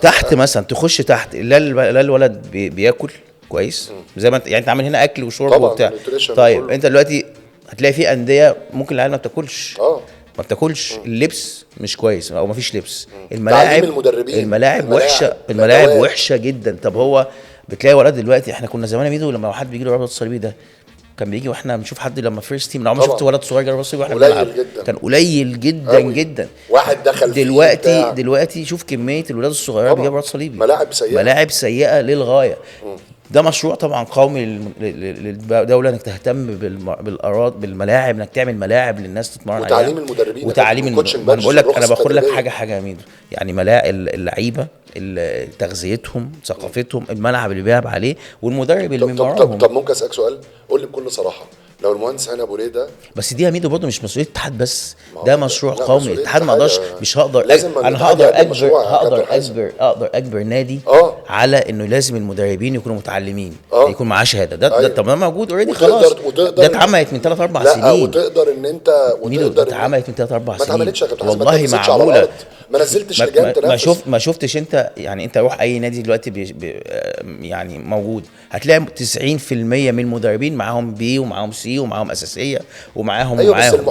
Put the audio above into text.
تحت مثلا تخش تحت، لا الولد بياكل كويس زي ما انت، يعني انت عامل هنا اكل وشرب طبعاً، وبتاع. nutrition طيب كله. انت دلوقتي هتلاقي في اندية ممكن العيال ما بتاكلش. ما بتاكلش، اللبس مش كويس او ما فيش لبس، الملاعب، تعليم المدربين، الملاعب الملاعب، وحشه، الملاعب الأدوات. وحشة جدا. طب هو بتلاقي ولد دلوقتي، احنا كنا زمان يا ميدو لما حد بيجي له رباط صليبي ده كان بيجي واحنا بنشوف حد لما first team، لو ما شفت ولد صغير جاله رباط صليبي واحنا قليل بنلعب جدا. كان قليل جدا أوي. جدا. واحد دخل فيه دلوقتي بتاع. دلوقتي شوف كمية الولاد الصغيرة طبعاً. بيجيبوا رباط صليبي. ملاعب سيئة. ملاعب سيئه للغايه. ده مشروع طبعا قومي للدوله، انك تهتم بالاراضي، بالملاعب، انك تعمل ملاعب للناس تتمرن عليها. وتعليم المدربين. وتعليم ال coaching المدربين. انا بقول لك، انا الرخص باخد لك التدريبية. حاجة حاجة يا ميدو، يعني اللعيبه، تغذيتهم، ثقافتهم، الملعب اللي بيلعب عليه، والمدرب اللي طب طب طب, بيمرنهم. طب ممكن اسالك سؤال؟ قول لي بكل صراحه، لو المهندس هاني ابو ريده بس دي يا ميدو برضه مش مسؤولية الاتحاد بس، ما هو ده مشروع لا، قومي. مسؤولية الاتحاد ما اقدرش، الاتحاد، مش هقدر لازم انا الاتحاد هقدر يقدم اجبر مشروع يا هقدر كابتن حازم. اجبر اقدر اجبر نادي على انه لازم المدربين يكونوا متعلمين، يكون معاه شهاده. ده طب ده موجود already خلاص. ده اتعملت من 3 4 لا سنين. وتقدر ان انت ميدو، وتقدر ده اتعملت من 3 4 ما سنين. اتعملتش يا كابتن حازم، ما والله تنفذتش على معموله. الأرض. ما نزلتش لجان ما تنفذ. ما شفتش انت، يعني انت روح اي نادي دلوقتي بي بي يعني موجود، هتلاقي 90% من المدربين معاهم B ومعاهم C ومعاهم اساسية ومعاهم ايوه بس ومعاهم.